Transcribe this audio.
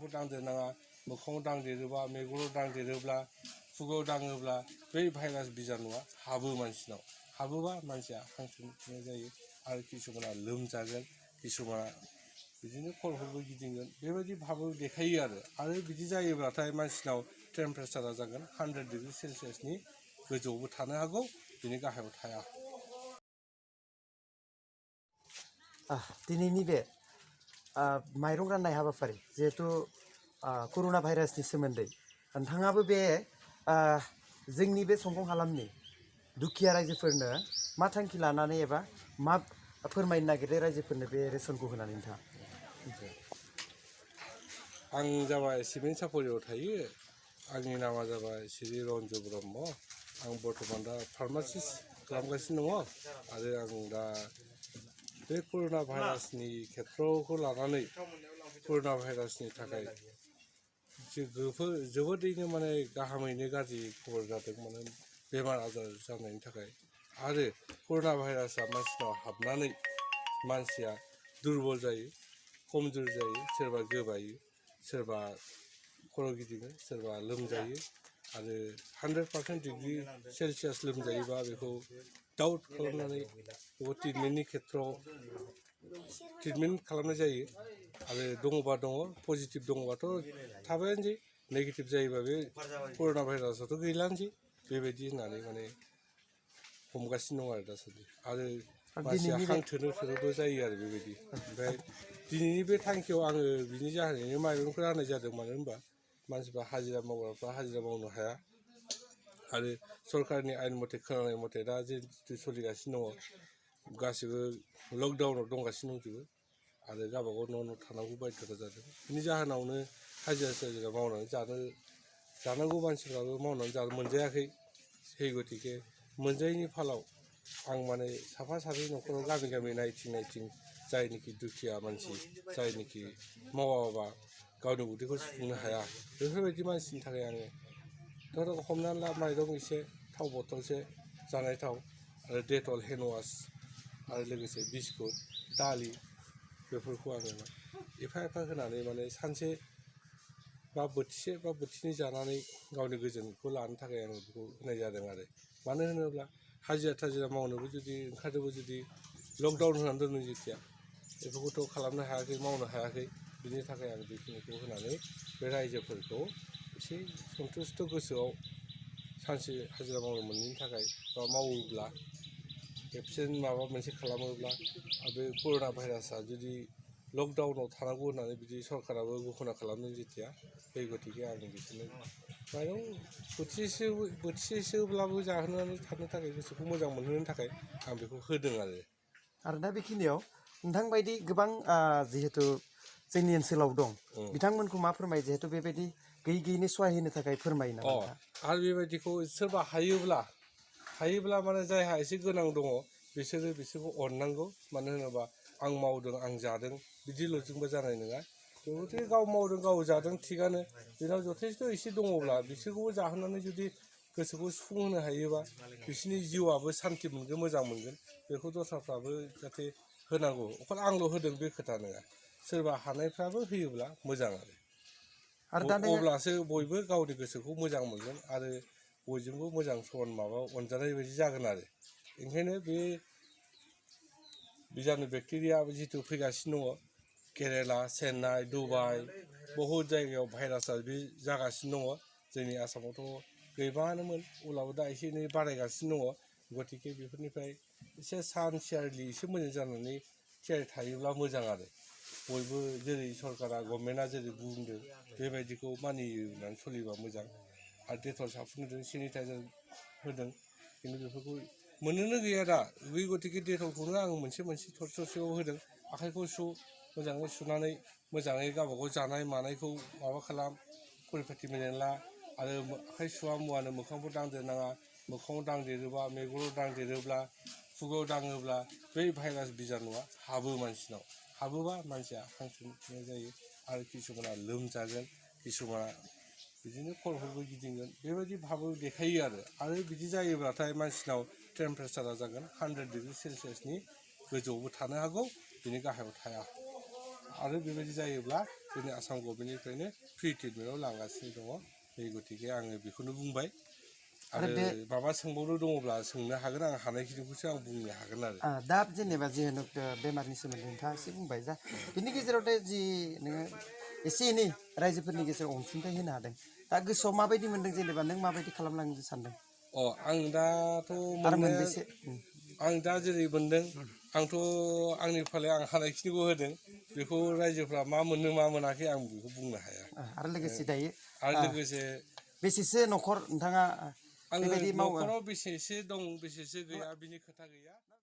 दांदेरनाङा मोखाङाव दांदेरोबा मेगनाव दांदेरोब्ला खुगायाव दाङोब्ला बै भाइरास बिजानुआ हाबो मानसिनाव हाबोबा मानसिया हां सरनाय जायो आरो किसुमाना लोमजागोन किसुमाना बिदिनो खर'फोरबो गिदिंगोन बेबायदि भाबो देखायो आरो बिदि जायोब्लाथाय मानसिनाव टेम्पारेचारा जागोन 100 डिग्री सेलसियासनि गोजौआवबो थानो हागौ बिनि गाहायाव थाया। दिनैनि बे माइरं राननाय हाबाफारि जिहेतु कर'ना भाइरासनि सोमोन्दै नोंथाङाबो बे जोंनि बे संकं हालामनि दुखिया रायजोफोरनो मा थांखि लानानै एबा मा फोरमायनो नागिरदों रायजोफोरनो बे रेसनखौ होनानै नोंथाङा? आं जाबाय सिमेन्ट सापरियाव थायो। आंनि नामा जाबाय श्री रन्जु ब्रह्म। आं बर्थमान दा फार्मासिस्ट खालामगासिनो दङ आरो आं दा बे कर'ना भाइरासनि खेथ्र'खौ लानानै कर'ना भाइरासनि थाखाय जोबोदैनो माने गाहामैनो गाज्रि खबर जादों माने बेमार आजार जानायनि थाखाय आरो कर'ना भाइरासआ मानसिनाव हाबनानै मानसिया दुरबल जायो खमजोर जायो सोरबा गोबायो सोरबा खर' गिदिङो सोरबा लोमजायो आरो 100% डिग्री सेलसियास लोमजायोबा बेखौ डाउट खालामनानै बेखौ ट्रिटमेन्टनि खेथ्रआव ट्रिटमेन्ट खालामनाय जायो आरो दङबा दङ पजिटिभ दङबाथ' थाबायानोसै नेगेटिभ जायोबा बे कर'ना भाइरासआथ' गैलानोसै बेबायदि होननानै माने हमगासिनो दं आरो दासान्दि आरो मानसिया हां थोनोबो जायो आरो बेबायदि। ओमफ्राय दिनैनि बे थांखियाव आङो बिनि जाहोनैनो माइरंखौ राननाय जादों मानो होनबा मानसिफ्रा हाजिरा मावग्राफ्रा हाजिरा मावनो हाया आरो सरकारनि आयेन मथे खोनानाय मथे दा जिथु सोलिगासिनो दङ गासिबो लकडाउनाव दंगासिनो दंजोबो आरो गावबागाव न' थानांगौ बाध्यता जादों बिनि जाहोनावनो हाजिरा मावनानै जानांगौ मानसिफ्राबो मावनानै जानो मोनजायाखै সেই गतिके मोनजायैनि फालाव आं माने साफा सानै न'खराव गामि नायथिं जायनिखि दुखिया मानसि जायनिखि मावाबा गावनि उदैखौ सुफुंनो हाया बेफोरबायदि मानसिनि थाखाय आङो धर हमनानै ला माइरं एसे थाव बथलसे जानाय थाव आरो डेटल हेन्डवास आरो लोगोसे बिस्कुट दालि बेफोरखौ आङो एफा एफा होनानै माने सानसे बा बोथिसे बा बोथिनै जानानै गावनि गोजोनखौ लानो थाखाय आङो बेखौ होनाय जादों आरो मानो होनोब्ला हाजिरा थाजिरा मावनोबो जुदि ओंखारनोबो जुदि लकडाउन होनानै दोनदों जेथिया बेफोरखौथ' खालामनो हायाखै मावनो हायाखै बिनि थाखाय आं बेखिनिखौ होनानै बे रायजोफोरखौ एसे सन्थुष्ट' गोसोआव सानसे हाजिरा मावनो मोनैनि थाखाय बा मावोब्ला एबसेन्ट माबा मोनसे खालामोब्ला बे कर'ना भाइरासआ जुदि लकडाउनाव थानांगौ होननानै बिदि सरकाराबो घोषणा खालामदों जेथिया बे गतिके आं बिसोरनो माइरं बोथिसेसोब्लाबो जाहोनानै थानो थाखाय गोसोखौ मोजां मोनहोनो थाखाय आं बेखौ होदों आरो दा बेखिनियाव नोंथां बायदि गोबां जिहेतु जोंनि ओनसोलाव दं बिथांमोनखौ मा फोरमाय जिहेतु बेबायदि गैयैनो सहाय होनो थाखाय फोरमायो नामा? आरो बेबायदिखौ सोरबा हायोब्ला माने जायहा एसे गोनां दङ बिसोरखौ अननांगौ मानो होनोबा आं मावदों आं जादों बिदिल'जोंबो जानाय नङा जुदि गाव मावदों गाव जादों थिगानो बेनाव जथेस्थ' एसे दङब्ला बिसोरखौबो जाहोनानै जुदि गोसोखौ सुफुंहोनो हायोबा बिसोरनि जिउआबो सान्थि मोनगोन मोजां मोनगोन बेखौ दस्राफ्राबो जाहाथे होनांगौ अखल आंल' होदों बे खोथा नङा सोरबा हानायफ्राबो होयोब्ला मोजां आरो अब्लासो बयबो गावनि गोसोखौ मोजां मोनगोन आरो बयजोंबो मोजां समान अनजानाय बायदि जागोन आरो ओंखायनो बे बिजानु बेक्टेरिया जिथु फैगासिनो दङ केरेला चेन्नाइ दुबाइ बहुद जायगायाव भाइरासआ बे जागासिनो दङ जोंनि आसामावथ' गैबाङानोमोन अब्लाबो दा एसे एनै बारायगासिनो दङ गतिके बेफोरनिफ्राय एसे सानसियारलि एसे मोजां जानानै थियारि थायोब्ला मोजां आरो बयबो जेरै सरकारा गभर्नमेन्टआ जेरै बुंदों बेबायदिखौ मानियो होननानै सोलिबा मोजां आरो डेटल साफुन होदों सेनिटाइजार होदों खिन्थु बेफोरखौ मोननोनो गैया दा बे गतिके डेटलखौनो आं मोनसे थरसेयाव होदों आखाइखौ मोजाङै सुनानै मोजाङै गावबागाव जानाय मानायखौ माबा खालाम परिपाटि मोजाङै ला आरो आखाइ सुवा मुवानो मोखांफोर दांदेरनाङा मोखाङाव दांदेरोबा मेगनाव दांदेरोब्ला खुगायाव दाङोब्ला बै भाइरास बिजानुआ हाबो मानसिनाव हाबोबा मानसिया हां सरनाय जायो आरो किसुमाना लोमजागोन किसुमाना बिदिनो खर'फोरबो गिदिंगोन बेबायदि भाबो देखायो आरो बिदि जायोब्लाथाय मानसिनाव टेम्पारेचारा जागोन 100 डिग्री सेलसियासनि गोजौआवबो थानो हागौ बिनि गाहायाव थाया। आरो बेबायदि जायोब्ला जोंनि आसाम गभर्नमेन्टनिफ्रायनो फ्रि ट्रिटमेन्टआव लांगासिनो दङ बे गतिके आङो बेखौनो बुंबाय आरो माबा सोंबावनो दङब्ला सोंनो हागोन आं हानायखिनिखौसो आं बुंनो हागोन आरो दा जेनेबा जिहेतु बेमारनि सोमोन्दै नोंथाङा एसे बुंबाय जा बिनि गेजेराव जि नोङो एसे एनै रायजोफोरनि गेजेराव अनसुंथाइ होनो हादों दा गोसोआव माबायदि मोनदों जेनेबा नों माबायदि खालामलांनो सानदों आं दाथ' आरो मोननाया मोनबेसे आं दा जेरै मोनदों आंथ' आंनि फाले आं हानायखिनिखौ होदों बेखौ रायजोफ्रा मा मोननो मा मोनाखै आं बेखौ बुंनो हाया आरो लोगोसे दायो आरो लोगोसे बेसेसो न'खर नोंथाङा आङो बेबायदि मावो न'खराव बेसेसो दं बेसेसो गैया बिनि खोथा गैया